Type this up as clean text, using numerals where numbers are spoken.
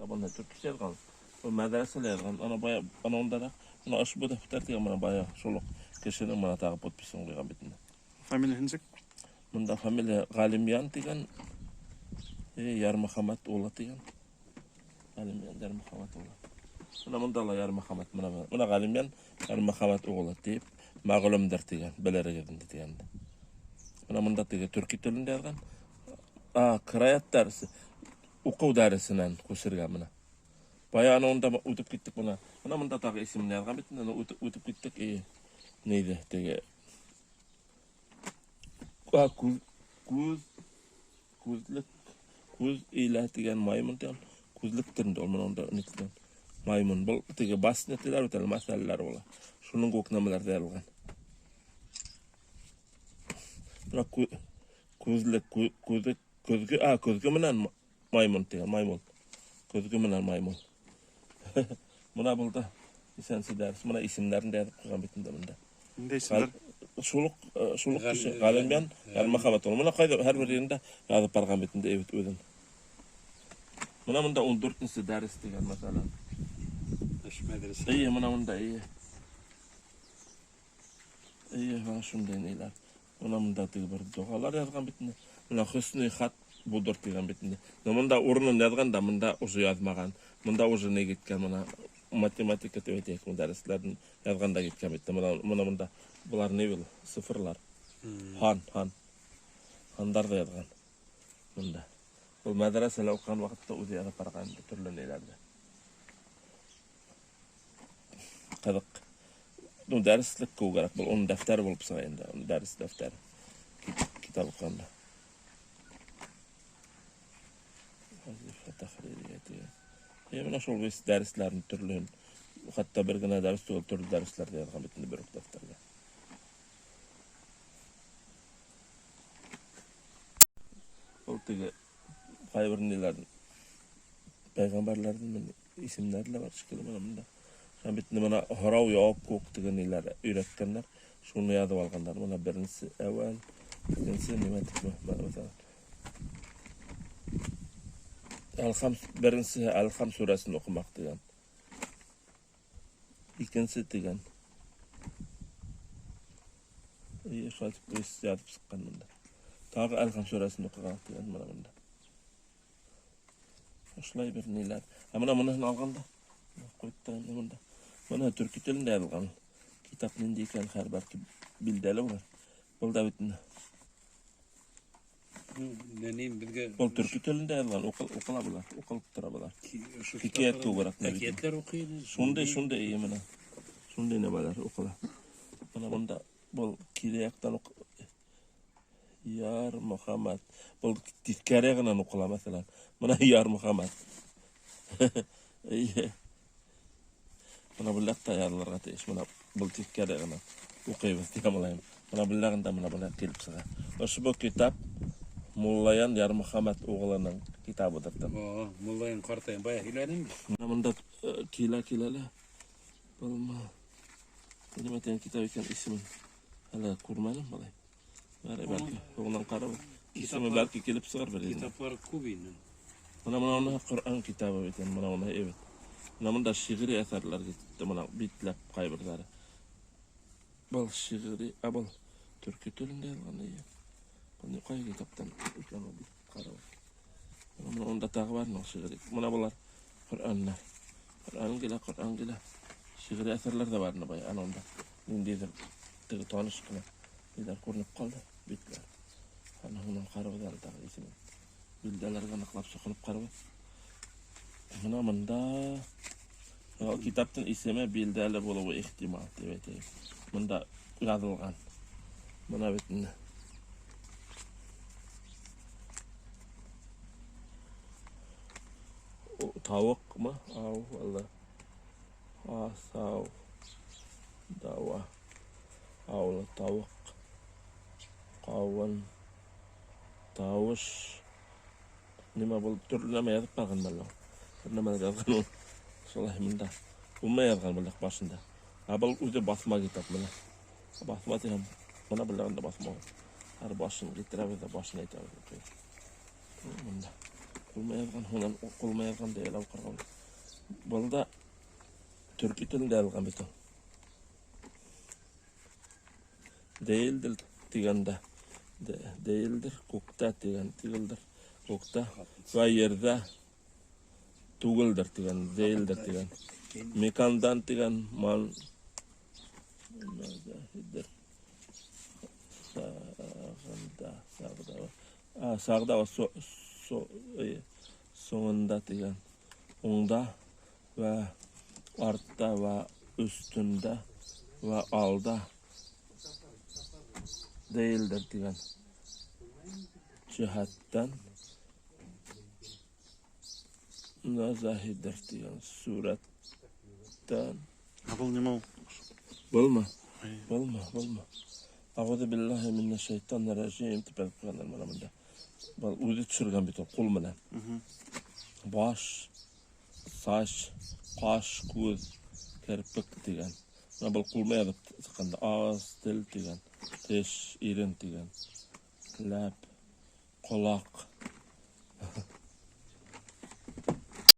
Бында төрксә яҙған, был мәҙрәсәлә яҙған. Ана бая, ана ундараҡ, мына ошбу дәфтәр тигән, мына бая шул уҡ кешенең мына тағы подписын ҡуйған бит инде. Фамилияһы нисек? Мында фамилия Ғалимйән тигән, Ярмөхәмәт улы тигән. Ғалимйән Ярмөхәмәт улы. Мына мында ла Ярмөхәмәт, мына Ғалимйән Ярмөхәмәт уғлы тип мәғлүмдер тигән, белерегеҙ инде тигән. Мына мында теге төрки телендә яҙған. Ҡираәт дәресе, уҡыу дәресенән күсергән мына. Бая ана унда үтеп киттек мына. Мына мында тағы исемен яҙған бит инде, үтеп киттек. Нейҙе теге. Күҙ, күҙлек, күҙ илә тигән маймун тигән, күҙлектер инде ул, мына унда нителгән маймун. Был теге басня тиләр бит әле, мәҫәләләр була. Шуның кеүек нәмәләр ҙә яҙылған. Мына күҙлек, күҙе, көҙгө, көҙгө менән маймун тигән, маймун. Көҙгө менән маймун. Мына был да нисәнсе дәрес, мына исемдәрен дә яҙып ҡуйған бит инде бында. Ниндәй исемдәр? Шул уҡ кеше, Ғалимйән Ярмөхәмәт улы. Мына ҡайҙа һәр бер ерендә яҙып барған бит инде үҙен. Мына мында 14-нсе дәрес тигән, мәҫәлән. Эш мәҙрәсә. Эйе, мына мында, эйе. Эйе, мына шундай ниләр. Мына мында теге бер доғалар яҙған бит инде. Мына хөсни хат булдыр тигән бит инде. Но мында урынын яҙған да, мында уже яҙмаған. Мында уже ни киткән, мына математика тип әйтәйек, мында дәресләрен яҙған да киткән бит. Мына мында булар ни бул? Цифрлар. Һан, һан. Һандар да яҙған. Мында. Был мәҙрәсәлә уҡыған ваҡытта үҙе яҙып барған инде төрлө ниләрҙе. Ҡыҙыҡ. Ну, дәреслек кеүегерәк был, уның дәфтәре булып сыға инде, уның дәрес дәфтәре. Китап уҡығанда. Вазифа тәхририә тигән. Мына шул бит дәресләрен төрлөһөн, хатта бер генә дәрес түгел, төрлө дәресләр ҙә яҙған бит инде бер үк дәфтәргә. Был теге ҡайбер ниләрҙең, пәйғәмбәрләрҙең исемдәре лә бар шикелле мына мында. Һәм бит инде мына һорау яуап кеүек теге ниләр өйрәткәндәр, шуны яҙып алғандар. Мына беренсе әүәл, икенсе нимә тип, мәҫәлән. Әлхам, беренсе Әлхам сүрәсен уҡымаҡ тигән. Икенсе тигән. Эйе, шулай тип үҙ яҙып сыҡҡан мында. Тағы Әлхам сүрәсен уҡыған тигән мына мында. Ошолай бер ниләр. Ә мына мыныһын алғанда, ҡуйып та инде мында. Мына төрки телендә яҙылған. Китап ниндәй икән, хәҙер бәлки билдәле булыр. Был да бит инде. Нәним беҙгә Был төрки телендә яҙылған, уҡыла былар, уҡылып тора былар. Ошо Хикәйәт китаптар кеүегерәк нәбит. Әкиәтләр уҡый инде. Шундай, шундай, эйе, мына. Шундай нәмәләр уҡыла. Мына бында был кире яҡтан уҡ Яр Мөхәммәт. Был тиҫкәре яғынан уҡыла, мәҫәлән. Мына Яр Мөхәммәт. Эйе. Мына был яҡта яҙылырға тейеш. Мына был тиҫкәре яғынан уҡыйбыҙ тигән булайым. Мына был яғында мына был яҡ килеп сыға. Ошбу китап Муллаян Яр Мөхәммәт уғлының китабыдыр. О, Муллаян ҡартайым бая һөйләнем бит. Мына бында килә, килә лә. Был нимә тигән китап икән, исемен әле күрмәнем былай. Бәрі бәлки, һуңынан ҡарап, исеме бәлки килеп сығыр бер инде. Китаплар күп инде. Мына мына уны Ҡөрьән китабы бит инде, мына уны әйбәт. Мына мында шиғри әҫәрләр китте, мына битләп ҡайберҙәре. Был шиғри, был төрки телендә яҙылған, эйе. Был ни ҡай китаптан икән ул, бит ҡарап. Мына мына унда тағы бар ул шиғри. Мына былар Ҡөрьәннәр. Ҡөрьән килә, Ҡөрьән килә. Шиғри әҫәрләр ҙә бар инде бая, ана унда. Ниндәйҙер теге таныш ҡына ниләр күренеп ҡалды, битләр. Ана һуңынан ҡарап әле тағы исемен. Билдәләргә ныҡлап соҡоноп ҡарап. Мына мында ул китаптың исеме билдәле булыуы ихтимал тип әйтәйем. Мында яҙылған. Мына бит инде. Тауыҡмы? Ау, әллә. Асау. Дауа. Аулы тауыҡ. Ҡауын. Тауыш. Нимә был? Төрлө нәмә яҙып ҡуйған әллә? Бер нәмә яҙған ул. Шулай мында. Улмай яҙған был яҡ башында. Ә был үҙе баҫма китап мына. Баҫма тиһәм, мына был яғында баҫма. Һәр башын килтерәбеҙ ҙә башын әйтәбеҙ. Мында. Ҡулма яҙған, һуңынан ҡулма яҙған тип уҡырға була. Был да төрки телендә яҙылған бит ул. Değildir тигәндә değildir күктә тигән тигелдер күктә вә ерҙә түгелдер тигән değildir тигән мекандан тигән ман мазахидер сағында сағда а сағда со, со, соңында тигән уңда вә артта вә өҫтөндә вә алда değildir тигән джиһаттан назахидер тигән сүрәттән. Ә был нимә ул? Былмы? Былмы? Былмы? Әғүҙе биллаһи минәш шайтанир ражим тип яҙып ҡуйғандар бына бында. Был үҙе төшөргән бит ул ҡул менән. Баш, саш, ҡаш, күҙ, керпек тигән. Бына был ҡул менән яҙып сыҡҡанда ағыҙ, тел тигән, теш, ирен тигән, ләп, ҡолаҡ.